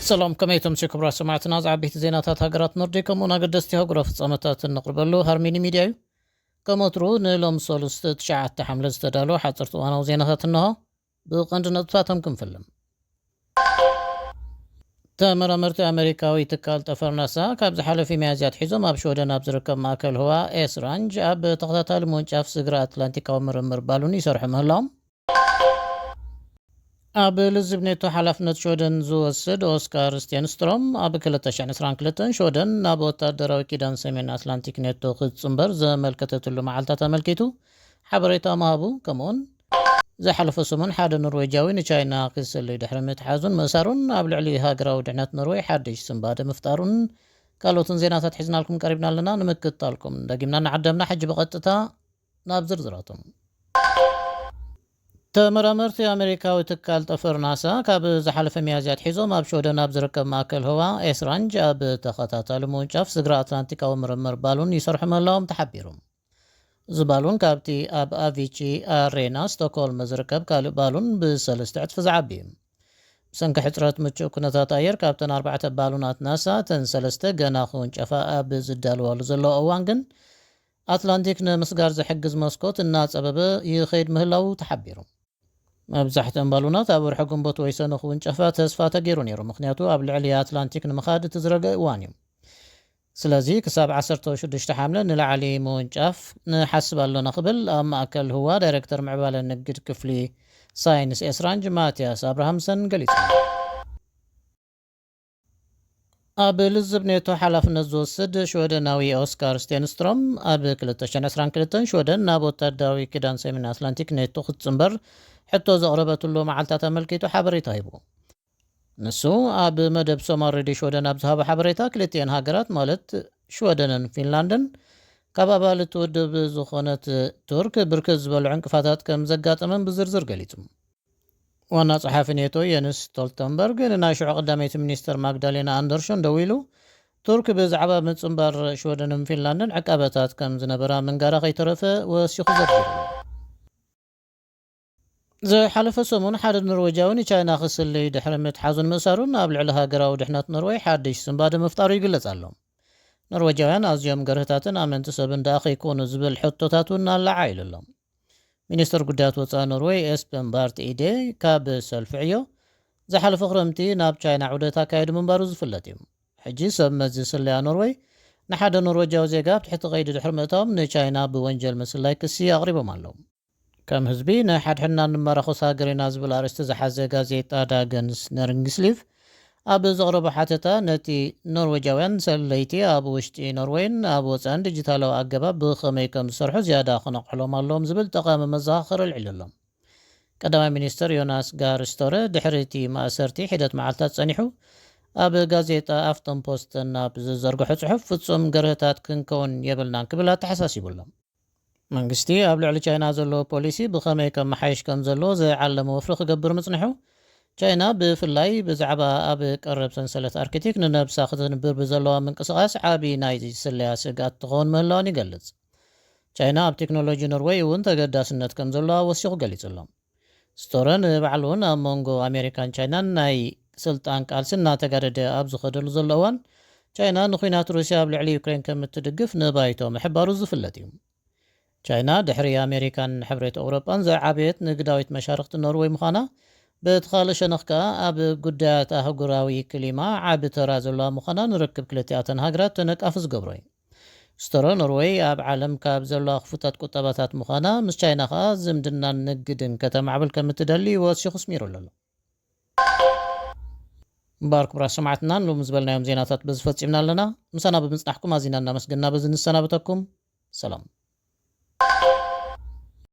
ሰላም፣ ከመይ ትምሲ ክቡራት ሰማዕትና? ዝዓበይቲ ዜናታት ሃገራት ኖርዲክ ከምኡውን ኣገደስቲ ኣህጉራዊ ፍጻመታት እነቕርበሉ ሃርሚኒ ሚድያ እዩ። ከም ወትሩ ንሎም ሰሉስቲ ትሽዓተ ሓምለ ዝተዳለወ ሓፀርቲ እዋናዊ ዜናታት እንሆ። ብቐንዲ ነጥብታቶም ክንፍልም። ተመራመርቲ ኣሜሪካዊ ትካል ጠፈር ናሳ ካብ ዝሓለፈ ሚያዝያ ኣትሒዞም ኣብ ሽወደን ኣብ ዝርከብ ማእከል ህዋ ኤስራንጅ ኣብ ተኸታታሊ ምውንጫፍ ስግረ ኣትላንቲካዊ ምርምር ባሉን ይሰርሑ ምህላዎም። ኣብ ልዝብ ኔቶ ሓላፍነት ሽወደን ዝወስድ ኦስካር ስቴንስትሮም ኣብ ክልተ ሽሕን ዕስራን ክልተን ሽወደን ናብ ወታደራዊ ኪዳን ሰሜን ኣትላንቲክ ኔቶ ክትጽንበር ዘመልከተትሉ መዓልታት ኣመልኪቱ ሓበሬታ ምሃቡ፣ ከምኡውን ዝሓለፈ ሰሙን ሓደ ኖርዌጃዊ ንቻይና ክስልይ ድሕሪ ምትሓዙን ምእሳሩን ኣብ ልዕሊ ሃገራዊ ድሕነት ኖርዌይ ሓድሽ ስንባደ ምፍጣሩን ካልኦትን ዜናታት ሒዝናልኩም ቀሪብና ኣለና። ንምክትታልኩም ደጊምና እናዓደምና፣ ሕጂ ብቐጥታ ናብ ዝርዝራቶም። ተመራመርቲ ኣሜሪካዊ ትካል ጠፈር ናሳ ካብ ዝሓለፈ ሚያዝያ ኣትሒዞም ኣብ ሽወደን ኣብ ዝርከብ ማእከል ህዋ ኤስራንጅ ኣብ ተኸታታሊ ምውንጫፍ ስግረ ኣትላንቲካዊ ምርምር ባሉን ይሰርሑ ምህላዎም ተሓቢሩ። እዚ ባሉን ካብቲ ኣብ ኣቪቺ ኣሬና ስቶክሆልም ዝርከብ ካልእ ባሉን ብሰለስተ ዕጽፊ ዝዓቢ እዩ። ብሰንኪ ሕጽረት ምቹእ ኩነታት ኣየር ካብተን ኣርባዕተ ባሉናት ናሳ እተን ሰለስተ ገና ክውንጨፋ ኣብ ዝዳለዋሉ ዘለዋ እዋን ግን ኣትላንቲክ ንምስጋር ዝሕግዝ መስኮት እናጸበበ ይኸይድ ምህላዉ ተሓቢሩ። መብዛሕትአን ባሉናት ኣብ ወርሒ ግንቦት ወይ ሰነ ክውንጨፋ ተስፋ ተገይሩ ነይሩ፣ ምኽንያቱ ኣብ ልዕሊ ኣትላንቲክ ንምኻድ እቲ ዝረገ እዋን እዩ። ስለዚ ክሳብ ዓሰርተ ሽዱሽተ ሓምለ ንላዕሊ ምውንጫፍ ንሓስብ ኣሎና ክብል ኣብ ማእከል ህዋ ዳይሬክተር ምዕባለ ንግድ ክፍሊ ሳይንስ ኤስራንጅ ማቲያስ ኣብርሃምሰን ገሊጹ። ኣብ ልዝብ ኔቶ ሓላፍነት ዝወስድ ሽወደናዊ ኦስካር ስቴንስትሮም ኣብ ክልተ ሽሕን ዕስራን ክልተን ሽወደን ናብ ወታደራዊ ኪዳን ሰሜን ኣትላንቲክ ኔቶ ክትጽንበር ሕቶ ዘቕረበትሉ መዓልታት ኣመልኪቱ ሓበሬታ ሂቡ። ንሱ ኣብ መደብ ሶማል ሬድዮ ሽወደን ኣብ ዝሃቦ ሓበሬታ ክልቲኤን ሃገራት ማለት ሽወደንን ፊንላንድን ካብ ኣባልቲ ውድብ ዝኾነት ቱርክ ብርክት ዝበሉ ዕንቅፋታት ከም ዘጋጠመን ብዝርዝር ገሊጹ። ዋና ጸሓፊ ኔቶ የንስ ስቶልተንበርግ ንናይ ሽዑ ቀዳመይቲ ሚኒስተር ማግዳሌና ኣንደርሾን ደዊሉ ቱርክ ብዛዕባ ምጽንባር ሽወደንን ፊንላንድን ዕቃበታት ከም ዝነበራ ምንጋራ ከይተረፈ ወሲኹ ዘርዚሩ። ዝሓለፈ ሰሙን ሓደ ኖርዌጃዊ ንቻይና ክስልይ ድሕሪ ምትሓዙን ምእሳሩን ኣብ ልዕሊ ሃገራዊ ድሕነት ኖርዌይ ሓድሽ ስንባደ ምፍጣሩ ይግለጽ ኣሎ። ኖርዌጃውያን ኣዝዮም ገርህታትን ኣመንቲ ሰብን ደኣ ከይኮኑ ዝብል ሕቶታት እውን ኣለዓዒሉ ኣሎ። ሚኒስትር ጉዳያት ወጻኢ ኖርዌይ ኤስፐን ባርት ኢዴ ካብ ሰልፊ ዕዮ ዝሓለፈ ክረምቲ ናብ ቻይና ዑደት ኣካይዱ ምንባሩ ዝፍለጥ እዩ። ሕጂ ሰብ መዚ ስለያ ኖርዌይ ንሓደ ኖርዌጃዊ ዜጋ ኣብ ትሕቲ ቀይዲ ድሕሪ ምእታዎም ንቻይና ብወንጀል ምስላይ ክሲ ኣቕሪቦም ኣለዉ። ከም ህዝቢ ንሓድሕድና ንመራኾስ ሃገር ኢና ዝብል ኣርእስቲ ዝሓዘ ጋዜጣ ዳገንስ ነርንግስሊቭ ኣብ ዘቕረቦ ሓተታ ነቲ ኖርዌጃውያን ሰለይቲ ኣብ ውሽጢ ኖርዌይን ኣብ ወጻእን ዲጂታላዊ ኣገባብ ብኸመይ ከም ዝሰርሑ ዝያዳ ክነቕሕሎም ኣለዎም ዝብል ጠቓሚ መዘኻኸሪ ኣልዒሉ ኣሎ። ቀዳማይ ሚኒስትር ዮናስ ጋር ስቶረ ድሕሪ እቲ ማእሰርቲ ሒደት መዓልታት ጸኒሑ ኣብ ጋዜጣ ኣፍተን ፖስተን ኣብ ዝዘርግሖ ጽሑፍ ፍጹም ገርህታት ክንከውን የብልናን ክብል ኣተሓሳሲቡ ኣሎ። መንግስቲ ኣብ ልዕሊ ቻይና ዘለዎ ፖሊሲ ብኸመይ ከመሓይሽ ከም ዘለዎ ዝዓለመ ወፍሪ ክገብር ምጽንሑ፣ ቻይና ብፍላይ ብዛዕባ ኣብ ቀረብ ሰንሰለት ኣርክቲክ ንነብሳ ክትንብር ብዘለዋ ምንቅስቓስ ዓቢ ናይ ስለያ ስግኣት ትኸውን ምህላዋን ይገልጽ። ቻይና ኣብ ቴክኖሎጂ ኖርዌይ እውን ተገዳስነት ከም ዘለዋ ወሲኹ ገሊጹ ኣሎ። ስቶረ ንባዕሉ እውን ኣብ መንጎ ኣሜሪካን ቻይናን ናይ ስልጣን ቃልሲ እናተጋደደ ኣብ ዝኸደሉ ዘሎ እዋን፣ ቻይና ንኲናት ሩስያ ኣብ ልዕሊ ዩክሬን ከም እትድግፍ ንባይቶ ምሕባሩ ዝፍለጥ እዩ። ቻይና ድሕሪ ኣሜሪካን ሕብረት ኣውሮጳን ዝዓበየት ንግዳዊት መሻርኽቲ ኖርዌይ ምዃና፣ በቲ ካልእ ሸነኽ ከኣ ኣብ ጉዳያት ኣህጉራዊ ክሊማ ዓቢ ተራ ዘለዋ ምዃና ንርክብ ክልቲኣተን ሃገራት ተነቃፊ ዝገብሮ እዩ። ስተሮ ኖርዌይ ኣብ ዓለም ካብ ዘለዋ ክፉታት ቁጠባታት ምዃና፣ ምስ ቻይና ከኣ ዝምድናን ንግድን ከተማዕብል ከም እትደሊ ወሲኹ ኣስሚሩሉ ኣሎ። እምበኣር ክቡራት ሰማዕትና፣ ንሎሚ ዝበልናዮም ዜናታት በዚ ፈጺምና ኣለና። ምሳና ብምጽናሕኩም ኣዚና እናመስገንና በዚ ንሰናበተኩም። ሰላም።